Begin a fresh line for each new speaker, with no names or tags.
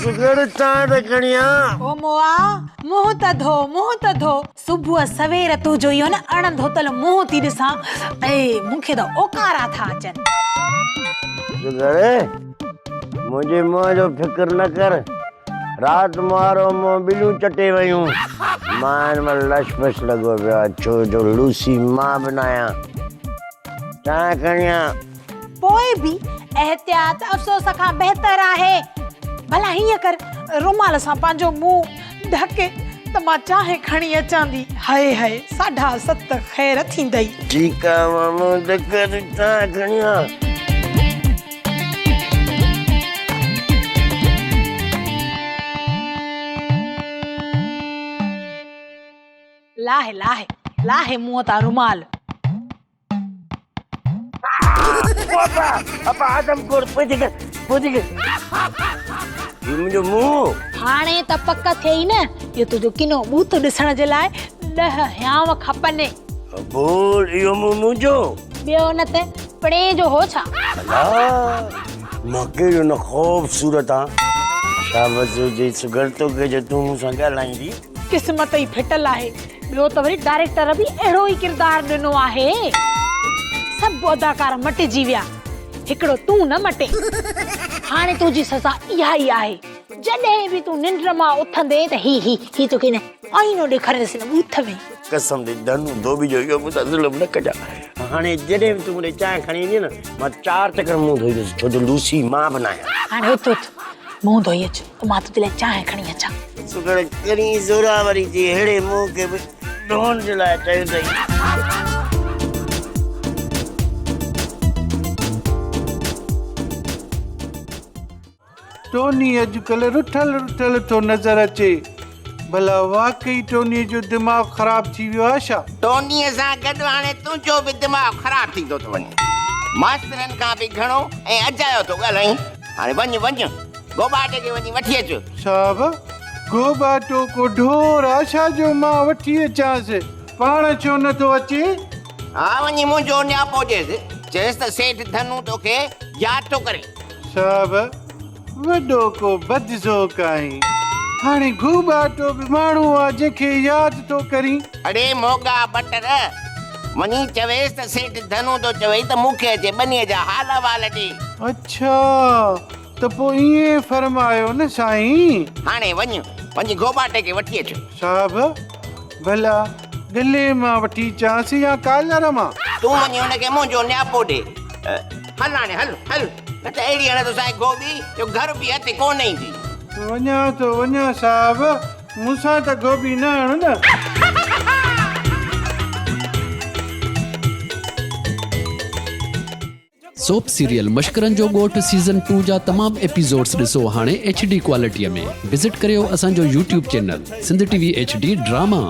سگهڙ چانهه ته کڻي آ.
او موئا، منهن ته ڌو، منهن ته ڌو. صبح سوير تنهنجو اهو نه اڻ ڌوتل منهن ٿي ڏسان، اي مون کي ته اوڪارا ٿا اچن.
سگهڙ، منهنجي منهن جو فڪر نه ڪر. رات مارو منهن ٻليون چٽي ويون. مان هن مهل لش پش لڳو پيو آهيان، ڇو جو لوسي مان به ناهيان. چانهه کڻي آ.
پوء به احتياط افسوس کان بهتر آهي. ڀلا هيئن ڪر، رومال سان پنهنجو منهن ڍڪ ته مان چانهه کڻي اچان ٿي. هاء هاء، ساڍا ست خير ٿيندئي.
ٺيڪ آ، مان منهن ڍڪان ٿي، چانهه کڻي آ.
لاهه لاهه، لاهه منهن تان رومال.
ابا ابا آدم خور پوئتي ڪر پوئتي ڪر هي منهنجو منهن.
هاڻي ته پڪ ٿئي نه اهو تنهنجو ڪنو ٻوٿ ڏسڻ جي لاء ڏهه هيانء کپن.
ابول اهو منهن منهنجو.
ٻيو نه ته پڻهين جو هو ڇا؟
الا مان ڪهڙو نه خوبصورت آن. شابس هجي سگهڙ توکي جو تون مون سان ڳالهائيندي.
قسمت ئي ڦٽل آهي. ٻيو ته وري ڊائريڪٽر به اهڙو ئي ڪردار ڏنو آهي. سڀ اداڪار مٽجي ويا، هڪڙو تون نه مٽين. هاڻي تنهنجي سزا اها ئي آهي، جڏهن به تون ننڊ مان اٿندين ته هي هي هي توکي هن آئينو ڏيکاريندس هن ٻوٿ ۾.
قسم ڏي ڌنو ڌوٻي جو اهو مون سان ظلم نه ڪجان. هاڻي جڏهن به تون مون ڏي چانهه کڻي ايندين نه، مان چار چڪر منهن ڌوئيندس، ڇو جو لوسي مان به ناهيان.
هاڻي اٿ اٿ منهن ڌوئي اچ ته مان تنهنجي لاء چانهه کڻي اچان.
سگهڙ ڪرين زوراوري جي ههڙي منهن کي به ڌوئڻ جي لاء چيو اٿئي.
ٽوني اڄڪلهه رٺل رٺل ٿو نظر اچي. ڀلا واقعي ٽونيء جو دماغ خراب ٿي ويو آهي ڇا؟
ٽونيء سان گڏ هاڻي تنهنجو به دماغ خراب ٿيندو ٿو وڃي. ماسترن کان به گهڻو ۽ اجايو ٿو ڳالهائين. هاڻي وڃ وڃ گوٻاٽ کي وڃي وٺي اچ.
صاحب، گوٻاٽو ڪو ڍور آ ڇا جو مان وٺي اچانس؟ پاڻ ڇو نه ٿو اچي؟
ها وڃي منهنجو نياپو ڏيس، چئيس ته سيٺ ڌنو توکي ياد ٿو ڪري.
صاحب، وڏو ڪو بدذوق آهين. هاڻي گوٻاٽو به ماڻهو آ جنهن کي ياد ٿو ڪرين.
اڙي موڳا بٽر، وڃي چويس ته سيٺ ڌنو ٿو چوئي ته مون کي اچي ٻنيء جا حال احوال ڏي.
اڇا، ته پوء ائين فرمايو نه سائين.
هاڻي وڃ، وڃي گوٻاٽي کي وٺي اچ.
صاحب، ڀلا ڳلي مان وٺي اچانس يا ڪالر مان؟
تون وڃي هن کي منهنجو نياپو ڏي. هل هاڻي هل، هل، نه ته اهڙي هڻندوسانء گوٻي جو گهر به هٿ ڪونه ايندي.
وڃان ٿو وڃان صاحب، مون سان ته گوبي نه هڻ نه.
سوپ سيريل مشڪرن جو ڳوٺ سيزن ٽو جا تمام ايپيسوڊس ڏسو هاڻي ايڇ ڊي ڪوالٽي ۾ وزٽ ڪريو اسان جو YouTube channel Sindh T V H D drama.